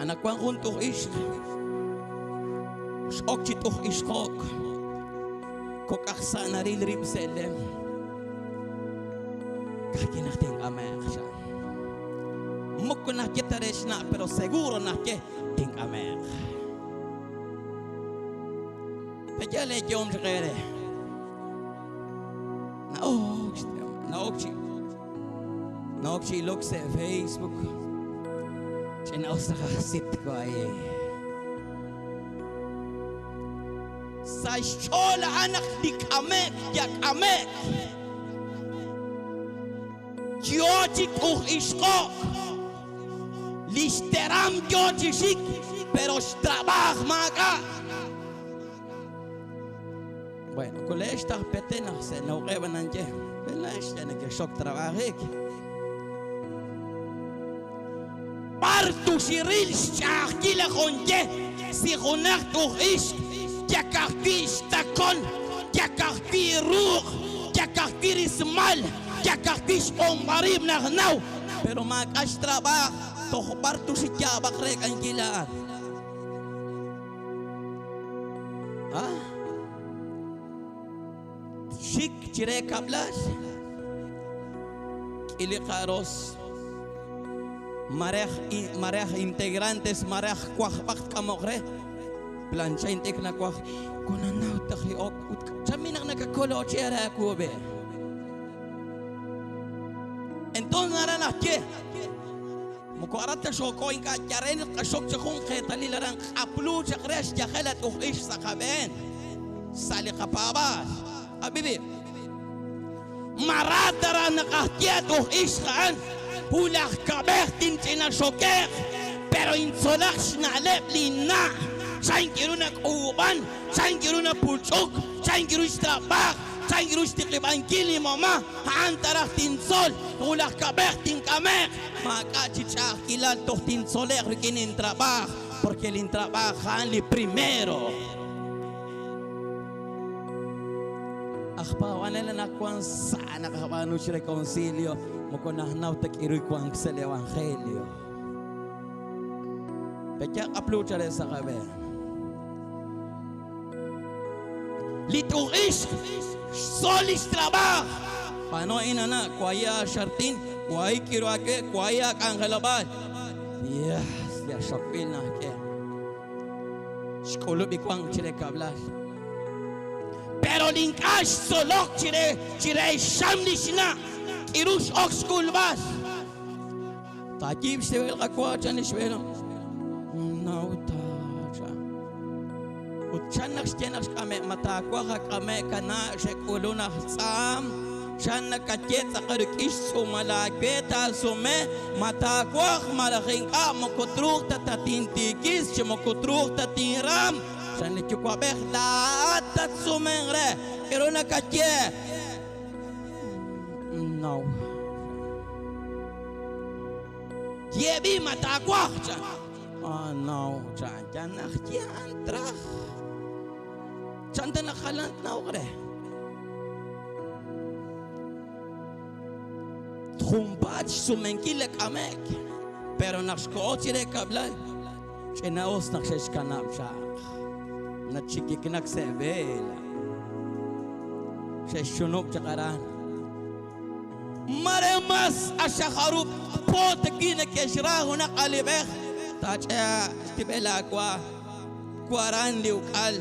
Anaqwan jun t'uj ixq x'ok chi t'uj ixqo'k, kok' aj sa' naril rib' sa' lem. Ka'ajwi' naq tink'ame'q, chan. Moko naxye ta re xna', pero seguro naxye tink'ame'q. Pe'yaal eeyehom chaq eere? Na'ok na'ok chi na'ok chi ilok sa' Facebook. Ch'ina'us naq ajsit waay. Sa' xch'ool a'an naq li k'ame'k yak'ame'k. Yo chi t'uj-ixqo'k. Li xteram yo chi xik, pero xtrab'aaj maak'a'. Bueno, kule'ex taj Petén naq se'nawq'eb' ananye. B'elex ya nekexok trabajik. B'ar tuxiril xch'a'ajkil aj onye si junaq t'uj ixq yakajwi' xtakon, yakajwi' ruuq, yakajwi' rismal, yakajwi' xb'onb'arib' naq naw, pero maak'a' xtrab'aaj toj b'ar tuxiyaab'aq reek'ankil a'an. Ah? Xik chire kab'lal. K'ili qa'ros. Marej, marej integrantes, marej kwajb'aq tk'amoq re. Plancha intik nakwaj. Kunanaw taji ok ut chaminaq nakakolo chera akube. Entonces nara naxye. Moko aran ta xooko ink'a' yal re naqaxok chi jun qeetalil aran q'aplu chaq re xyajel at uj ix sa' qab'een sa' li qapaab'aal. Ab'ibi. Ma ra ta raj naqaye at uj ix a'an hulaj kab'ej tinch'ina xoke'q, pero intzolaq xna'leb' linna' chan kiru nak'uub'an, chan kiru napuch'uk, chan kiru xtrab'aaj, chan kiru xtiqib'ankil li mama, a'an ta raj tintzol, wulaj kab'ej tink'ame'q, maak'a' chi ch'a'ajkilal toj tintzole'q rik'in intrab'aaj, porque lintrab'aaj a'an li primero. Aj paab'anel anaqwan sa' naqab'aanu chi reconcilio, moko najnaw ta k'iru wank sa' li evangelio. Pe'ya q'aplu chare sa' qab'een. Li t'uq'ixq xtzol li xtrab'aaj. B'aanu a'in ana, waye aaxartin, waye k'iru aawe, waye aak'anjelob'aal. Yes, ya xokb'il naqk'e. Xk'ulub' li wank chire kab'lal. Pero li ink'a' xtzolok chire chire xxam li xna', k'iru x'ok xk'ulb'al. Taayiib' xtib'el qawa chan li xb'eelom. Naw ta chan. Ut chan naq xye naq xk'ame' ma taawaj ak'ame' kana' xe'k'ulun aj tz'aam. Chan nakaye tz'aqal rik'in xtz'uumal aawe taasume ma taawaj malaj ink'a' moko truuq ta tatintiikis chi moko truuq ta tinram. Chan li yuwa'b'ej laa'at tatsumenq re. K'aru nakaye? No. Yeeb'i ma taawaj chan. Oh no, chan yal naq yaan traj. Chan ta naq jalan tnawq re. Junpaat xsumenkil li k'ame'k, pero naq xkoho chire kab'lal, ch'ina'us naq xe'xkanab' chaq. Nachikiknak sa' vela. Xe'xxunub' chaq aran. Mare mas axajarub' po ta wi' neke'xra junaq alib'ej, taach'e xtib'el aawa, waran li uk'al,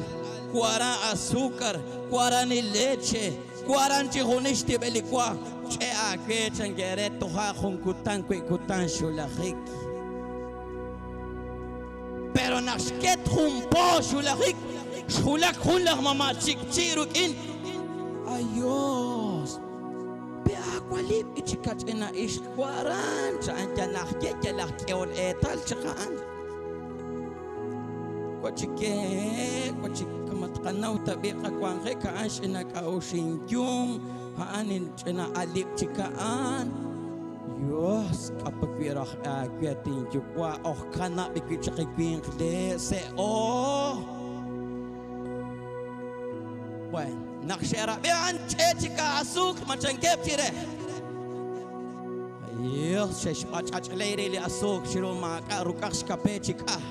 waran azúcar, waran li leche, waran chixjunil xtib'el li wa, ch'e aawe chanke're toja' jun kutan wi' kutan xulajik. Pero naq xket jun po xulajik, xwulak jun laj mama' chikchi' ruk'in. Ayos! Pe aawalib' ichi kach'ina ixq waran cha'an yalaj ye yalaj k'ehol eetal chaq a'an. Wachike, wachikamatqanaw tab'i qawanjik a'an x'ina k'a'uxinyum, a'an inch'ina alib' chik a'an. Dios, k'apawi' raj aawe tinyuwa' oj kanab' wi' chaq winq le se'o. Bueno, naq xe'rab'i a'an ch'e chik aasuuk machankeb' chire. Dios xe'xb'ach'ach'ley re li asuuk chiru maak'a' ruk'aj xkape chi k'aj.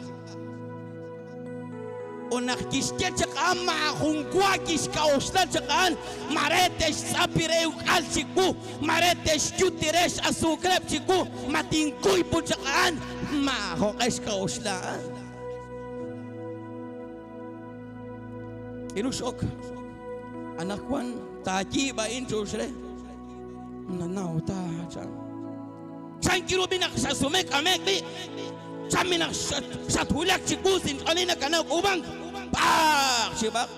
Ut naq kixye chaq a'an maajun wa kixk'a'uxla chaq a'an, mare te'xtz'api re uk'al chiwu, mare te'xyuti re x'asuukreb' chiwu, ma tinkuy put chaq a'an, maajoq'e xk'a'uxla a'an. K'iru x'ok anaqwan taayiib' a'in chu'ux re. Nanaw ta chan. Chan kiru b'i naq xasume k'ame'k b'i. Chan b'i naq xatwulak chiwu sinch'oolil nakanaw k'uub'ank. B'aaq chi b'aq.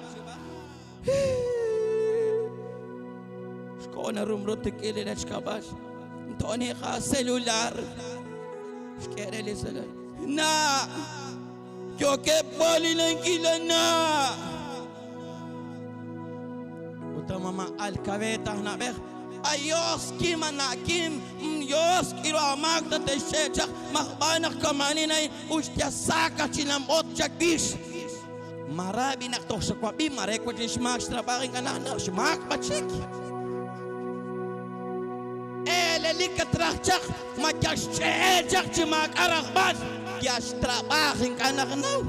Xko'o narumrut rik'in li rechkab'al. Nto'oni qa celular. Xk'e re li celular. Na! Yookeb' b'alinankil na! Ut mama alkabeta aj na'b'ej. Ayos kim ana'kim, Yos k'iru amaak tate'xch'e' chaq, majb'aan naq kama'anin a'in, uxyasaka chinamb'ot chawix. Marabi naq toj xawab'i, mare wa chi xmaak xtrab'aj ink'a' naq xmaak b'a chik. Eelelik katraj chaq, ma yal xch'e'e chaq chi maak'a' rajb'al, yal xtrab'aj ink'a' naq naw.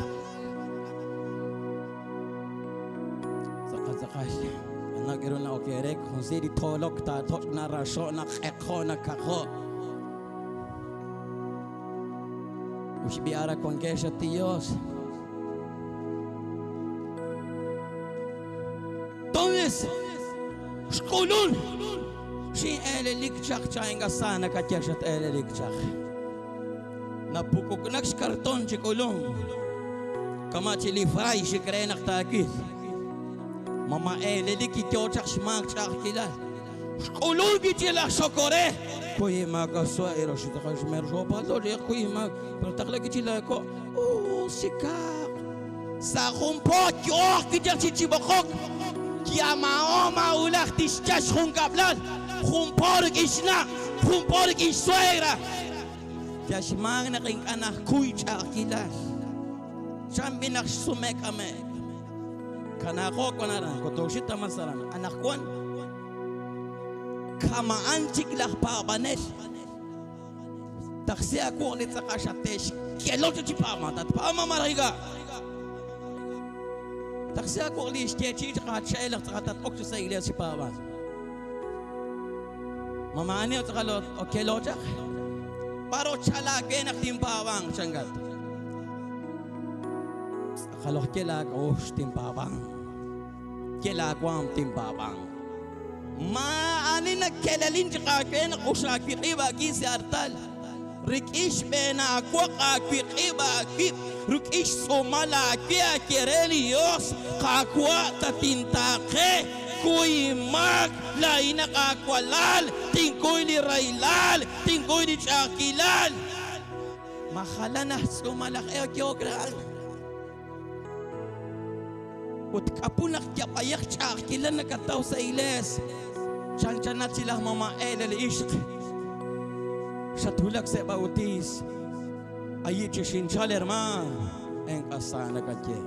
Tz'aqal tz'aqal. Anak iru na okerek, jun si li tolok taatoch' na raxo' na q'eqjo' na kaqjo'. Uxbi'ara wankex at Dios. Entonces, xk'ulun xin'eelelik chaq cha ink'a' sa nakaye xat-eelelik chaq. Napukuknak xkarton chi k'ulun. Kama' chi li fray xik re naq taawil. Mama eelelik kiyo chaq xmaak ch'a'ajkilal. Xk'ulun kichi laj xokore. Kuy maak aswa ero xitaqa xmer xopaldo li kuy maak. Pero taqla kichi laako. Oh, sikaq. Sa' jun po yo'q kichaq chi chib'oqok. Kiamao ma'ulaj tixyal xjunkab'lal. Jun po rik'in xna', jun po rik'in xsuegra. Yal xmaak naq ink'a' najkuy ch'a'ajkilal. Chan b'i naq xsume k'ame'k. Kanaaqo wan aran, kotoxit taman saran. Anaqwan kama'an chik laj paab'anel. Taqsi aawuq' li tz'aqal xate'xkelo chi paab'an. Tatpaab'an malaj ink'a'. Taqsi aawuq' li xyeechi'i chaq aache'el laj tz'aqal tat-ok chi sa' iglesia chi paab'an. Ma maa'ani tz'aqal okelo chaq? B'ar ochala aawe naq tinpaab'anq chankat. Tz'aqal ojye laak'a'uxl tinpaab'anq. Ye laawaanm tinpaab'anq. Maa'ani nakelalin chaq aawe naq uxaawiq'ib' aawib' sa' artal. Rik'in xb'een aawoq aawiq'ib' aawib', rik'in xtz'uumal aawe aaye re li Yos, Qaawa', tatintaaqe, kuy inmaak, laa'inaq aawalal, tinkuy li rahilal, tinkuy li ch'a'ajkilal. Ma jalan aj tz'uumal aj e yook re a'an? Ut k'apu naq yab'ayaq ch'a'ajkilal nakataw sa' iglees, chanchanat chi laj mama' Ele li ixq. Xatwulak sa' bautiis, ayi' chi xinchal hermaan, ink'a' sa nakaye.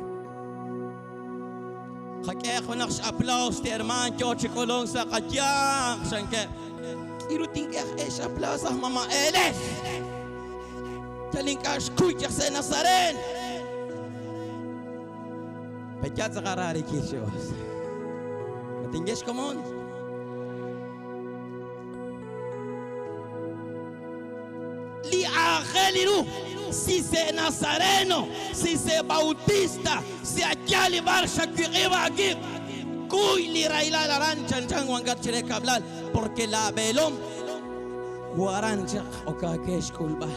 Qak'e junaq x'aplaus li hermaan yoo chi k'ulunk sa' qayanq, chankeb'. K'iru tink'e aj e x'aplaus aj mama' Ele? Yal ink'a' xkuy chaq sa' Nazaren. Peya tz'aqal raarikil chi us. Ma tinye xkomon? Li aajel ru si se Nazareno, si se Bautista, si ayal li bar xawiq'ib' aawib', kuy li rahilal aran chanchan wankat chire kab'lal, porque la b'eelom waran chaq ok aawe xk'ulb'al.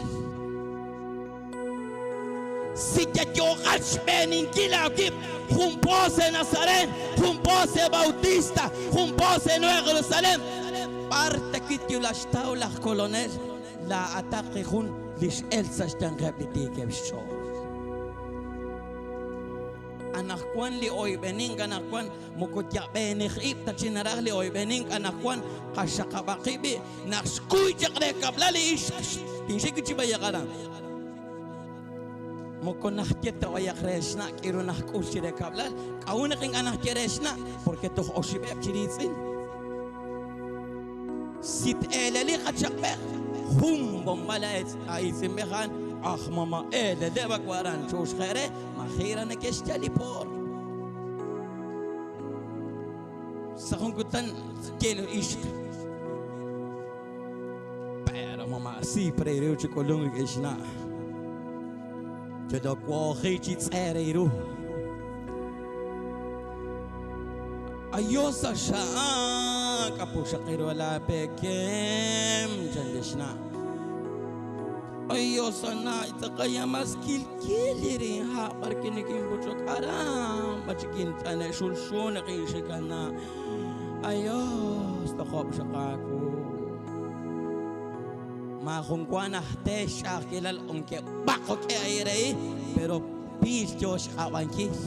Si yayooqat xb'eeninkil aawib' jun po sa' Nazaret, jun po sa' Bautista, jun po sa' Nueva Jerusalén, b'ar ta wi' yulaxtaw laj Kolonel, laa'ataq li jun li x'el sa' xyanqeb' li tiikeb' xch'ool. Anaqwan li oyb'enink anaqwan moko yab'eenij ib' ta chi naraj li oyb'enink anaqwan qaxaqab'aq qib' b'i' naq xkuy chaq re kab'lal li ixq tinxik chi b'ayaq aran. Moko najye ta b'ayaq re xna' k'iru najk'ul chi re kab'lal, k'a'ut naq ink'a' najye re xna'? Porque toj oxib'eb' chi riitz'in. Si t-eeleliq achaq'b'ej, Jun bombal aitz'inb'ej a'an aj mama eeleleb' waran chuxjere majira neke'xyal li por. Sa jun kutan yel ixq. Pero mama sí preiru chikulung ixna. Yo kuoji chitz'ereiru. Ayosa siya kapusakiru ala pekem chandishna. Ayosa na itakaya mas kilkili rin ha parkinikin buchok aram bachikin tane shulshun nakishikana. Ayos takop siya kako. Mahungkwana te siya kilal ongke bako ke aire pero pil Diyos kawankis.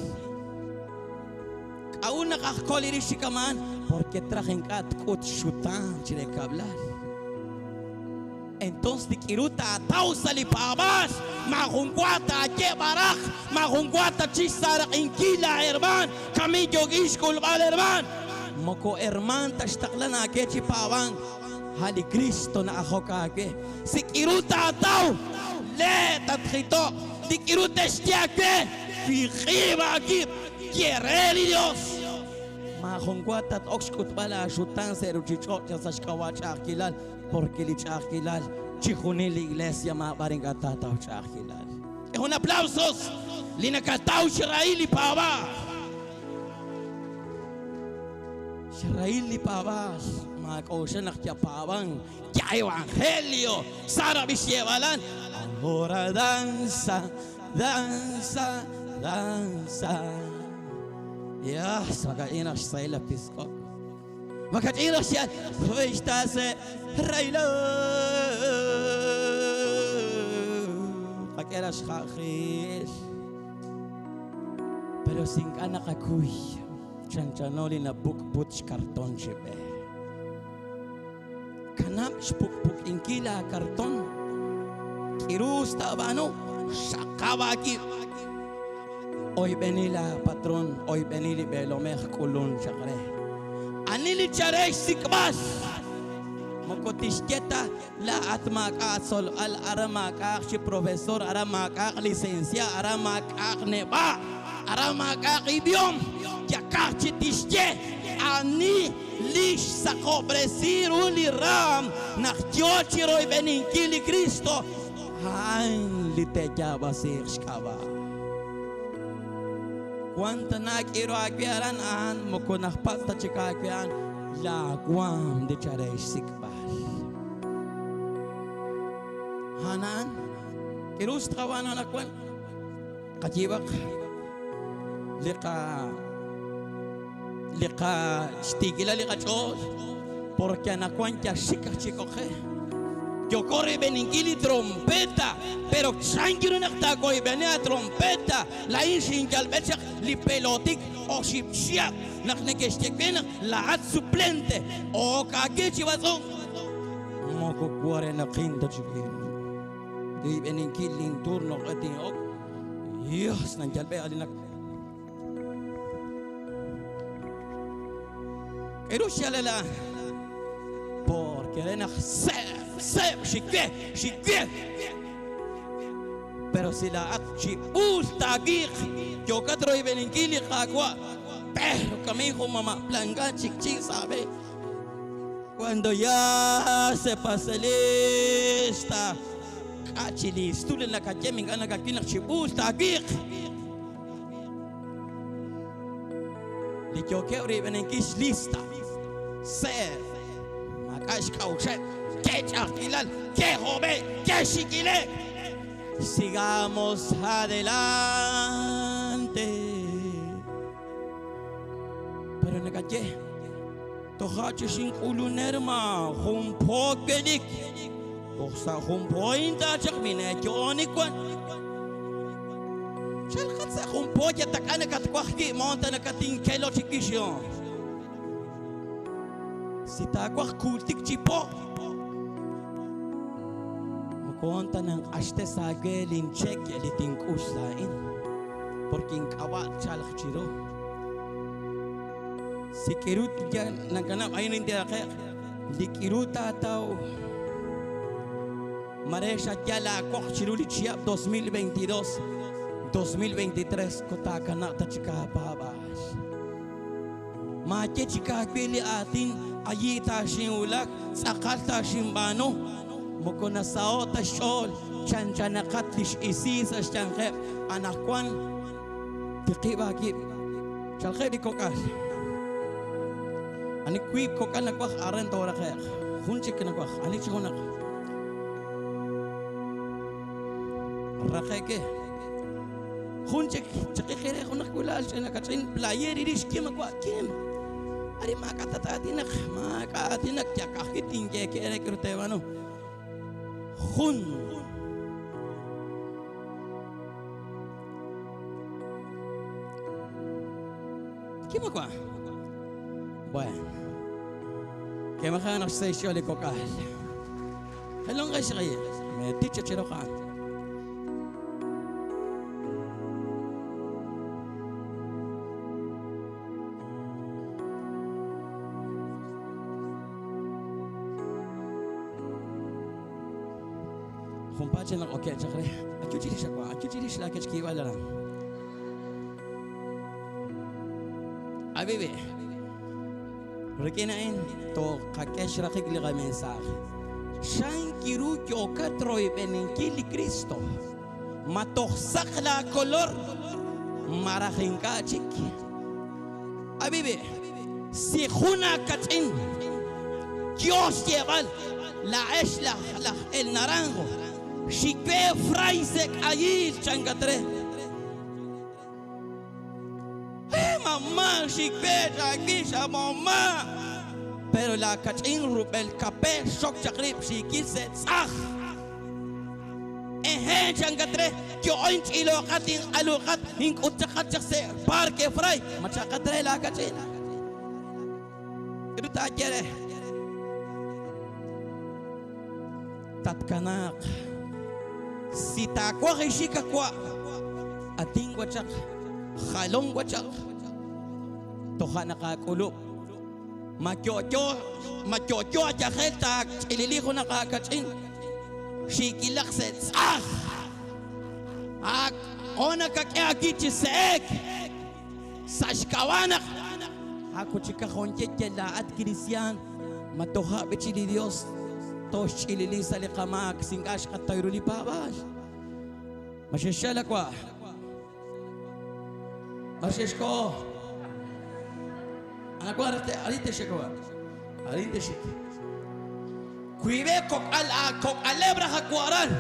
Aún nakakkolirishikaman porque trajen kat kut shutan chile kablar. Entonces dikiruta atausa lipabas mahungwata llevaraj mahungwata chisara inquila herman camillo gishkul val herman moko herman tashtaklana kechi pavan hali Cristo na ajoka ke sikiruta atau le tatjito dikiruta estiake fijiba aquí quiere Dios. Mahungwata oxkutbala shutan seruchicho chasashkawa ch'ajkilal porque li ch'ajkilal chijunil iglesia ma baringatata ch'ajkilal. Es un aplausos. Linakatau shraili pava. Shraili pavas. Ma koshanach ya pavan. Ya evangelio. Sara bishiebalan. Ahora danza, danza, danza. Ya, makaina saila pisko. Makaina siya, se raila. Kakera shkhakhish. Pero sin kana kakuy, chanchanoli na bukbut karton chibe. Kanam shpukpuk inkila karton. Kirus tabano, shakabaki. Hoy venila patrón, hoy venili belomej kulun chakre. Anili chare sikbas. Mokotishketa la atmak sol al aramak chi profesor aramak licencia aramak neba aramak idiom yakachi tishke ani lish sakobresiru li ram nachyochi roy beninkili Cristo han liteya basir shkaba. Cuánta na quiero aguiaran an mokonahpata chica aguian la guam de charesh sikbal. Hanan kirus trawana na kwan katibak liqa liqa shtigila liqa chol porque anakwan ya shika chikoje. Yo corre beningili trompeta, pero changiru nakta koi benia trompeta, la inshin galbecha li pelotik o shipshia, naknekeshtekena la at suplente, o kagechi bazon. Moko cuare na quinta chiquin. Di beningili in turno atin ok. Dios nanjalbe alinak. Erushalela. Porque elena se se shike. Pero si la atchi usta gig yo katro y beninkili agua pero camijo mamá blanca chichi sabe cuando ya se pase lista cachilis tú le la calle me gana que chibusta gig li yo que ori beninkis lista se makash kauchet que chakilal, que joven, que chiquile. Sigamos adelante. Pero en la calle, tojache sin ulunerma, un pokelik. Toxa un pointa chakmine, yonikwan. Chalkatsa un poya takana katkwaki, montana katinkelo chiquisho. Si takwak kultik chipo. Konta ng ashte sa gelin check eliting uslain porque inkawa chalak chiro si kirut ya nagkanap ayun hindi kaya di kiruta tao Mare xayal aawoq chiru li chihab' 2022, 2023 kotaakana' ta chik aapaab'aal. Maaye chik aawe li aatin ayi taaxinwulak, tz'aqal taaxinb'aanu. Moko nasaho' ta xch'ool chanchanaqat li x'isi sa' xyanqeb'. Anaqwan tiqib' aawib'. Chalqeb' li kok'al. Ani wiib' kok'al nawaj aran tooraqe'q. Jun chik nawaj. Ani chi junaq. Raqe'ke. Jun chik chaqiqire junaq wulal ch'ina kach'in player irix kim akwa kim. Ari maak'atataatinaq maak'aatinaq yakajkit tinyeekere krutebano. Jun. Kim akwa? Bueno. Que majan xseixo li kok'al. Helong xi. Me ticha chiroqan. Jumpache naq oke chaqre. Achuchiri xakwa, achuchiri xlakech kibalara. Abibi. Rikinain to kakesh raqik li mensaje. Shankiru yokat roibenenkil Cristo. Matoxsak la color marajinka chik. Abibi. Si juna kachin. Dios lleval la esla la el naranjo. Shikwe fraisek allí chancatre. Mamá, shikwe chakisha mamá. Pero la kachin rubel kapé shok chakrip shikil se tzaj. Eje chancatre. Yo inch iloqat in aluqat in utchaqat se parque fray. Machaqatre la kachin. Iruta quiere. Tatkanak. Si takwaj ishikakwa. Ating wachak. Jalong wachak. Toha nakakulup. Machocho, machocho atyakel tak. Ililiho nakakachin. Shikilak se tzaj. Ak ona kakiakichi seek. Sashkawanak. Ako chika jonche la at cristian. Matoha bechili Dios. Tosh ilili sa likamak. Singash katayruli pabash. Maseshalakwa. Maseshko. Anakwa arite shekwa. Arite shek. Cuibe kokal a kokalebra hakuaran.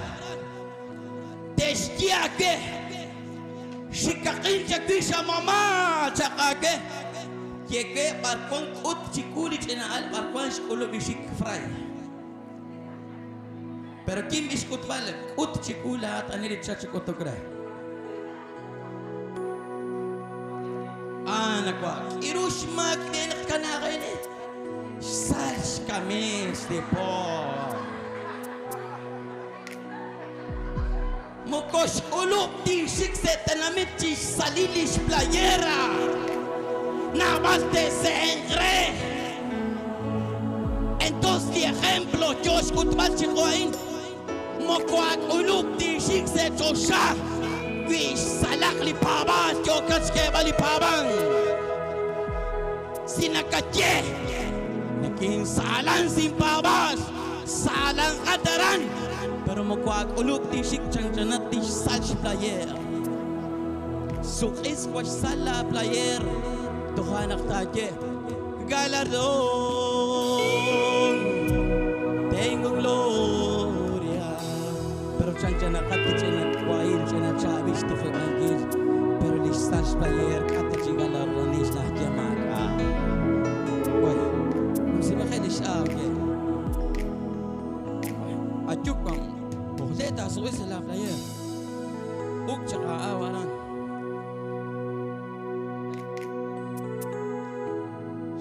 Teshtiake. Shikakin chakisha mama chakake. Yeke barkon ut chikuli china al barkon shkulu bishik fray. Pero kim iskutbal ut chikula at anili chachikotokre. Anakwa irushmak denak kanakaine. Salsh kamis de po. Mokosh ulup di shikse tanamit chi salilish playera. Navalte se engre. Entonces, de ejemplo, yo escutbal chicoain. Mokoak ulup di shikse chosha. Wish salak li paban, yo kachke bali paban. Sinakache. Nakin salan sin pabas. Salan kataran. Pero mokoak ulup di shik chanchanat di salsh player. Sukis wash sala player. Tuhanak taye. Galardón. Tengo gloria. Pero chanchanakati chenat wail chenat chavish tuhangil. Pero listash player kata chigalardonis na yamaka. Bueno, si bajelish ah okay. Ayukam. Bojleta subes la player. Ukchaka awaran.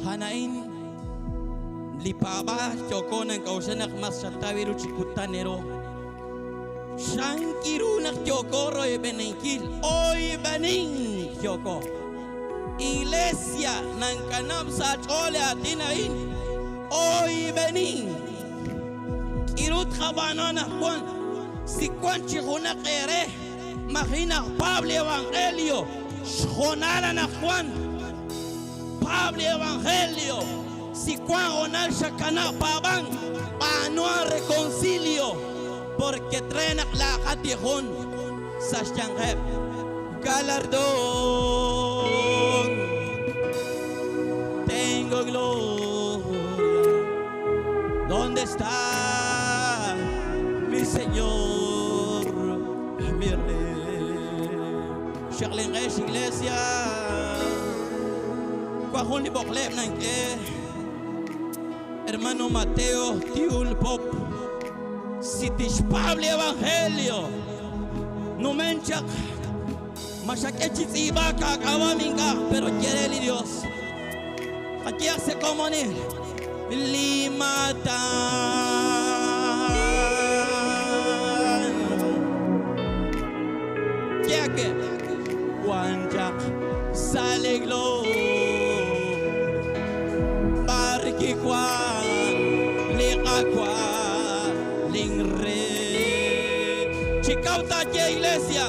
Hanain lipaba chokonan kausanak mas shantaviru chikutanero. Shankirunak chokoro y benenkil. Oy benin choko. Iglesia nankanam sa chole atinain. Oy benin. Irut jabanana Juan. Si wan chi junaq eere maji' naqpaab' li evangelio, xhoonal anaqwan. Paab' li evangelio. Si wan hoonal xakanab' paab'ank, b'aanu reconcilio, porque tre naq laa'aqat li jun sa' xyanqeb'. Galardón, tengo gloria. ¿Dónde está mi Señor, mi Rey? Xaqlinqex, iglesia. Wan jun li b'oqleb' nank'e. Hermano Mateo Tiul Pop. Si tixpaab' li evangelio, numen chaq. Ma xak'e chi tz'iib'aak aak'ab'a' ink'a', pero quiere li Dios. Qayehaq sa' komonil. Li maatan. Ye que wan chaq sa' li gloria. B'ar kiwan li Qaawa' lin Rey. Chi kaw taaye, iglesia.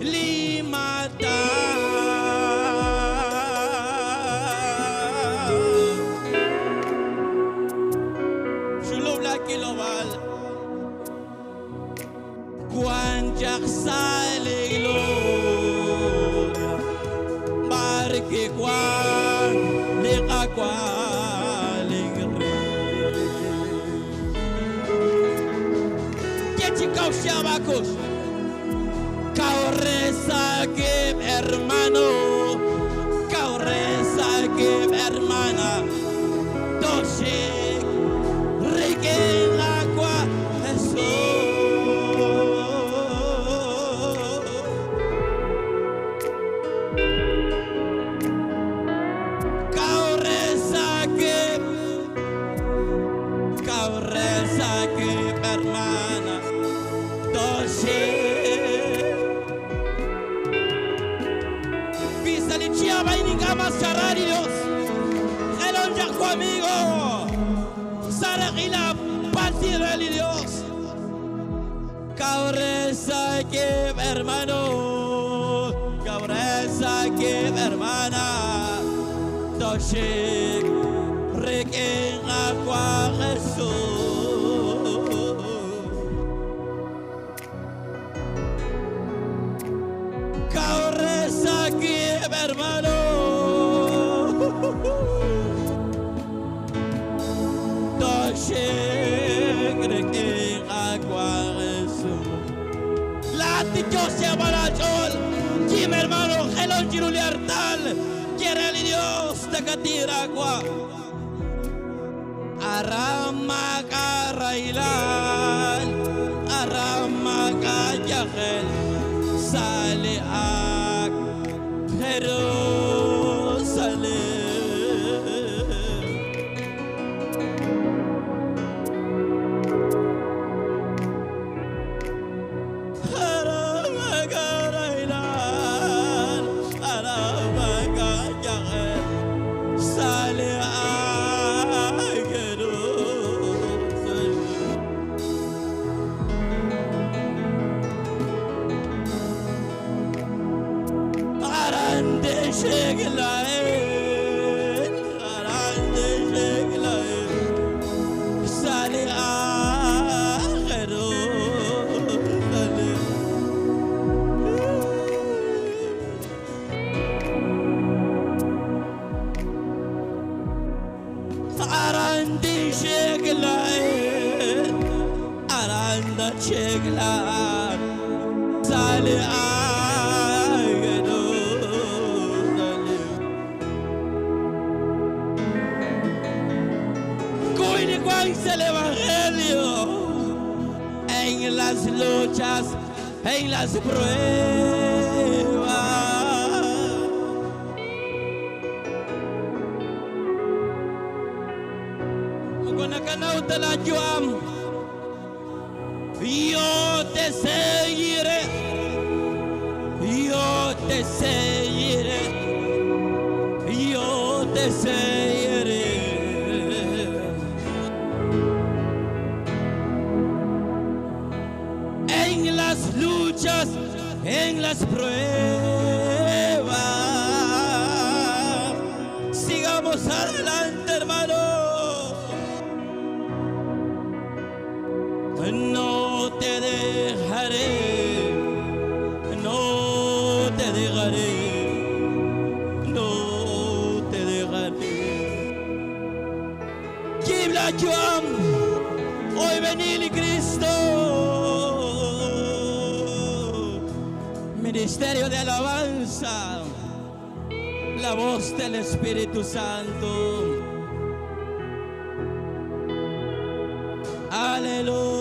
Li maatan. Xulub' laa kilob'aal. Wan chaq sa' li gloria. B'ar kiwan li Qaawa' lin Rey. Ye chi kaw xyaab' aakux. Kawresakib', hermano. Kawresakib', hermana. Toxik rik'in Qaawa' Jesus. Kawresakib', kawresakib', hermana. Toxik. Wi sa' li chihab' a'in ink'a' mas xara li Dios, jelon chaq amigo. Sa' raqil apaltil re li Dios. Kawresakib', hermano. Kawresakib', hermana. Toxik rik'in Qaawa' Jesus. Kawresakib', hermano. Toxik rik'in Qaawa' Jesus. Laat li Dios xyaab'al aach'ool. Kim, hermano, jelon chiru li artal. Quiere li Dios takatira kwa. Aramaka railal, aramaka yajel, sale ak Jerusalén. Aramaka railal, aramaka yajel, sale ak Jerusalén. Arande sheglaen, arande sheglaen, sale a Jerusalén. Arande sheglaen, aranda sheglaen, sale a Jerusalén. Cuide cuál es el evangelio en las luchas, en las pruebas. Moko nakanaw ta la yu'am. Yo te seguiré. Yo te seguiré. Yo te seguiré. En las luchas, en las pruebas. Sigamos adelante, hermano. No te dejaré, no te dejaré, no te dejaré. Kibla Joam, hoy venil Cristo. Ministerio de alabanza, la voz del Espíritu Santo. Aleluya.